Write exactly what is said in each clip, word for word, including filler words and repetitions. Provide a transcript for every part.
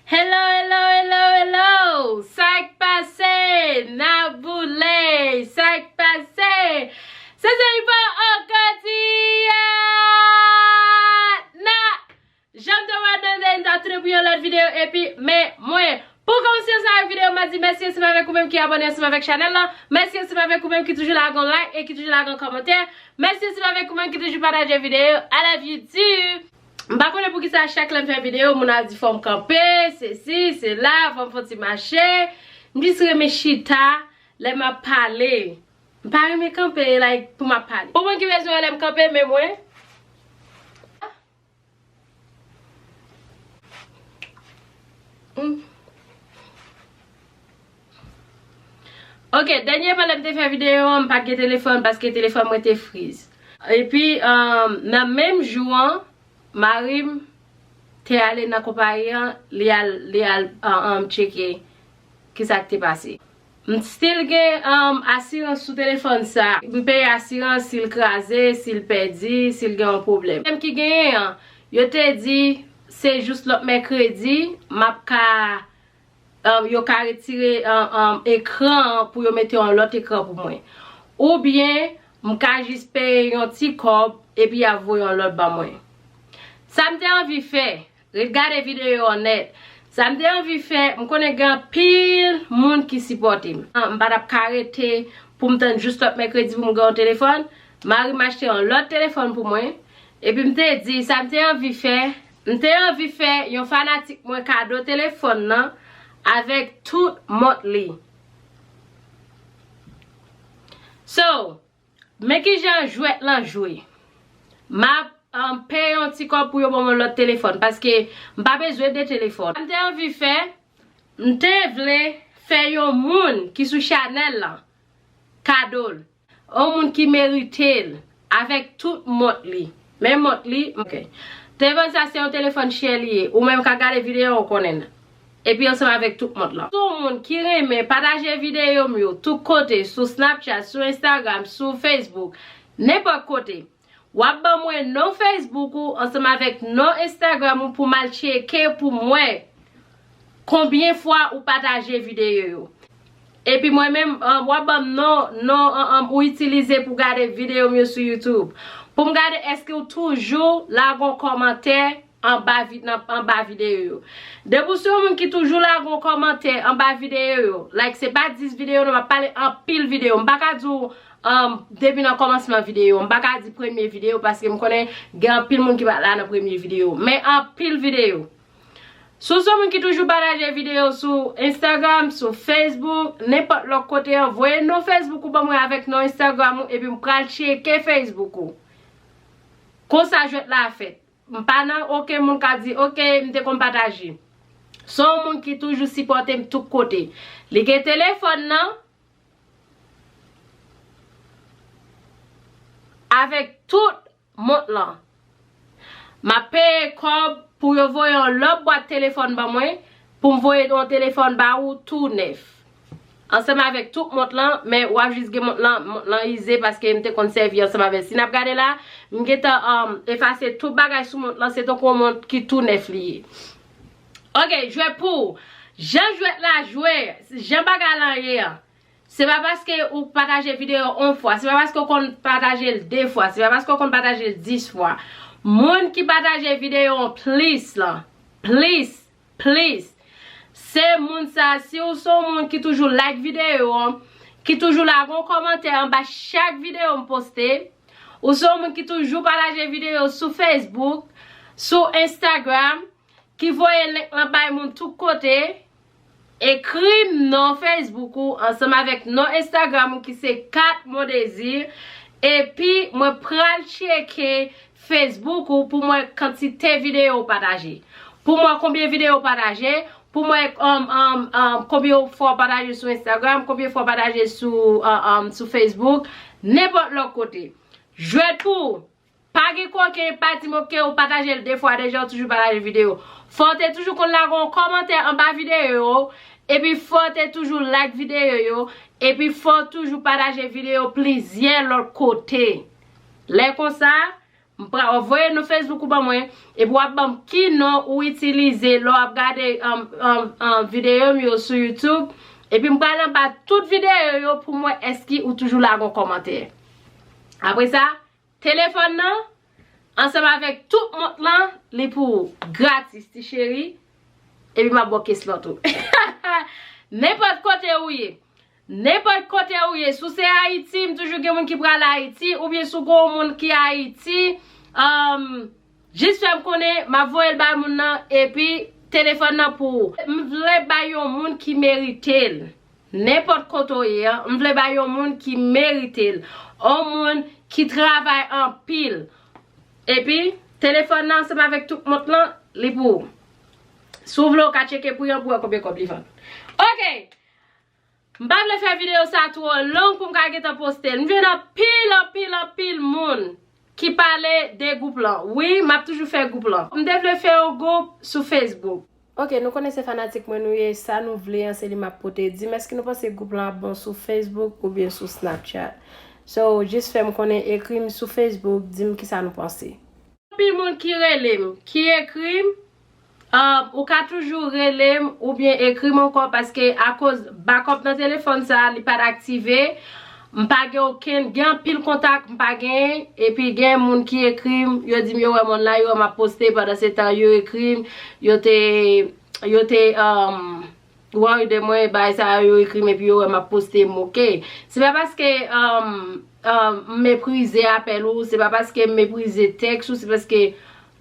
Hello, hello, hello, hello! Sa k pase? N ap boule! Sa k pase? Se Zenivo ankò di a! Na! Jan m te wè nou, nou ta tounen pou yon lòt videyo, epi men mwen. Pou kòmanse ansanm avèk videyo, m ap di mèsi ansanm avèk ou menm ki abòne ansanm avèk chanèl lan. Mèsi ansanm avèk ou menm ki toujou lage yon like e ki toujou lage yon kòmantè. Mèsi ansanm avèk ou menm ki toujou pataje videyo. I love you too. M pa konnen poukisa chak lè m fè videyo, moun ap di fò m kanpe, sesi, sela, fò m fè yon ti mache. M jis renmen chita lè m ap pale. M pa renmen kanpe, like, pou m ap pale. Pou moun ki bezwen wè lè m kanpe, men mwen. Hmm. Ok, dènyèman lè m te fè videyo an, m pa t gen telefòn paske telefòn mwen te friz. Epi, um, nan menm jou an, mari m te ale nan konpayi an, li al, li al, um, um, tcheke kisa k te pase. M still gen, um, asirans sou telefòn sa. M peye asirans si l kraze, si l pèdi, si l gen yon pwoblèm. Pwoblèm ki genyen an, yo te di se jous lòt mèkredi, m ap ka, um, yo ka retire, um, um, ekran an pou yo mete yon lòt ekran pou mwen. Oubyen, m ka jis peye yon ti kòb epi y ap voye yon lòt ban mwen. Sa m te anvi fè, ret gade videyo an nèt. Sa m te anvi fè, m konnen gen anpil moun ki sipòte m. M pa t ap ka rete pou m tann jous lòt mèkredi pou m gen yon telefòn. Mari m achte yon lòt telefòn pou mwen. Epi m te di, sa m te anvi fè, m te anvi fè yon fanatik mwen kado telefòn nan avèk tout mont li. So, men kijan jwèt lan jwe. M ap, um, peye yon ti kòb pou yo ban mwen lòt telefòn, paske m pa bezwen de telefòn. M te anvi fè, m te vle fè yon moun ki sou chanèl lan kado l. Yon moun ki merite l, avèk tout mont li. Men mont li, ok. Telefòn sa se yon telefòn chè li ye. Ou menm k ap gade videyo a, ou konnen l. Epi ansanm avèk tout mont lan. Si w se yon moun ki renmen pataje videyo m yo tout kote, sou Snapchat, sou Instagram, sou Facebook, nenpòt kote, w ap ban mwen non Facebook ou ansanm avèk non Instagram ou pou m al tcheke pou m wè konbyen fwa ou pataje videyo yo. Epi mwen menm, um, w ap ban m non, non, um, um, ou itilize pou gade videyo m yo sou YouTube. Pou m gade èske w toujou lage yon kòmantè anba vi-, nan, anba videyo yo. Depi w se yon moun ki toujou lage yon kòmantè anba videyo yo, like, se pa dis videyo non, m ap pale anpil videyo. M pa ka di w, um, depi nan kòmansman videyo, m pa ka di premye videyo, paske m konnen gen anpil moun ki pa t la nan premye videyo. Men anpil videyo. Si w se yon moun ki toujou pataje videyo sou Instagram, sou Facebook, nenpòt lòt kote an, voye non Facebook ou ban mwen avèk non Instagram ou, epi m pral tcheke Facebook ou. Konsa jwèt la fèt. M pa nan okenn moun k ap di, "Ok, m te konn pataje." Se yon moun ki toujou sipòte m tout kote. Li gen telefòn nan avèk tout mont lan. M ap peye kòb pou yo voye yon lòt bwat telefòn ban mwen, pou m voye yon telefòn ba ou tou nèf. Ansanm avèk tout mont lan, men w ap jis gen mont lan, mont lan ize paske m te konn sèvi ansanm avèk. Si n ap gade la, m gentan, um, efase tout bagay sou mont lan, se tankou yon mont ki tou nèf li ye. Ok, jwèt pou ou. Jan jwèt la jwe, jan bagay lan ye an. Se pa paske ou pataje videyo yon fwa, se pa paske ou konn pataje l de fwa, se pa paske ou konn pataje l dis fwa. Moun ki pataje videyo an plis lan, plis, plis, se moun sa, si ou se yon moun ki toujou like videyo an, ki toujou lage yon kòmantè anba chak videyo m poste, ou se yon moun ki toujou pataje videyo sou Facebook, sou Instagram, ki voye link lan bay moun tout kote, ekri m non Facebook ou ansanm avèk non Instagram ou ki se Kat Mon Désir, epi mwen pral tcheke Facebook ou pou mwen kantite videyo ou pataje. Pou mwen konbyen videyo ou pataje, pou mwen, um, um, um, konbyen fwa ou pataje sou Instagram, konbyen fwa ou pataje sou, um, um, sou Facebook, nenpòt lòt kote. Jwèt pou ou. Pa gen koken, pa di m, "Ok, ou pataje l de fwa deja, ou toujou pataje videyo." Fò w te toujou konn lage yon kòmantè anba videyo yo, epi fò w te toujou like videyo yo, epi fò w toujou pataje videyo plizyè lòt kote. Lè konsa, M pral voye non Facebook ou ban mwen, epi w ap ban m ki non ou itilize lè w ap gade um, um, um, videyo m yo sou YouTube. Epi m pral anba tout videyo yo pou m wè èske ou toujou lage yon kòmantè. Apre sa, telefòn nan, ansanm avèk tout mont lan, li pou ou gratis, ti cheri. Epi m ap ba w kes lòt ou. Nenpòt kote ou ye. Nenpòt kote ou ye. Si w se Ayiti, m toujou gen moun ki pral Ayiti, oubyen si w gen yon moun ki Ayiti, um, jis fè m konnen, m ap voye l bay moun nan, epi telefòn nan pou ou. M vle bay yon moun ki merite l. Nenpòt kote w ye a, m vle bay yon moun ki merite l. Yon moun ki travay anpil. Epi, telefòn nan ansanm avèk tout mont lan, li pou ou. Si w vle, w ka tcheke pri an pou wè konbyen kòb li vann. Ok! M pa vle fè videyo sa twò long pou m ka gentan poste l. M jwenn anpil, anpil, anpil moun ki pale de gwoup lan. Wi, m ap toujou fè gwoup lan. M te vle fè yon gwoup sou Facebook. Ok, nou konnen se fanatik mwen nou ye, sa nou vle an se li m ap pote. Di m èske nou panse gwoup lan ap bon sou Facebook oubyen sou Snapchat. So, jis fè m konnen, ekri m sou Facebook, di m kisa nou panse. Anpil moun ki rele m, ki ekri m, um, ou ka toujou rele m oubyen ekri m ankò paske akoz bakòp nan telefòn sa a, li pa t aktive. M pa gen okenn, gen anpil kontak m pa genyen, epi gen moun ki ekri m, yo di m yo wè m online, yo wè m ap poste, pandan se tan yo ekri m, yo te, yo te, um, worry de mwen, bagay sa yo, yo ekri m epi yo wè m ap poste m, ok. Se pa paske um, um, m meprize apèl ou, se pa paske m meprize tèks ou, se paske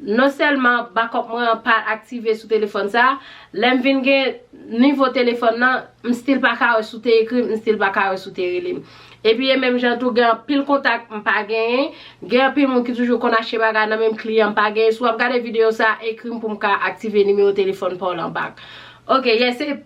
non sèlman bakòp mwen an pa aktive sou telefòn sa, lè m vin gen nivo telefòn nan, m still pa ka wè si w te ekri m, m still pa ka wè si w te rele m. Epi e menm jan tou gen anpil kontak m pa genyen, gen anpil moun ki toujou konn achte bagay nan menm kliyan m pa genyen. Si w ap gade videyo sa, ekri m pou m ka aktive nimewo telefòn pa w lan bak. Ok, yes, se,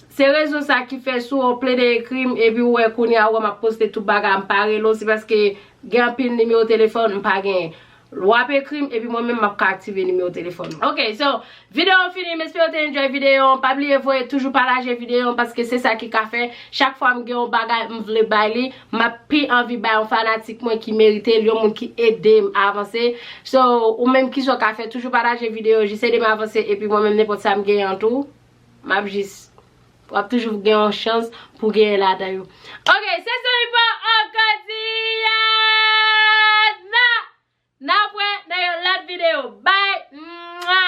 se rezon sa ki fè si w plede ekri m, epi w wè kounye a w wè m ap poste tout bagay, m pa rele w, se paske gen anpil nimewo telefòn m pa genyen. W ap ekri m, epi mwen menm m ap ka aktive nimewo telefòn ou. Ok, so, videyo an fini, m espere w te enjoy videyo an. Pa bliye voye toujou pataje videyo an, paske se sa ki ka fè chak fwa m gen yon bagay m vle bay li, m ap pi anvi bay yon fanatik mwen ki merite l, yon moun ki ede m avanse. So, ou menm kisa w ka fè, toujou pataje videyo, jis ede m avanse, epi mwen menm nenpòt sa m genyen an tou, m ap jis, w ap toujou gen yon chans pou genyen ladan yo. Ok, se zanmi pa w ankò Diana. N ap wè nan yon lòt videyo. Bye! Mwa!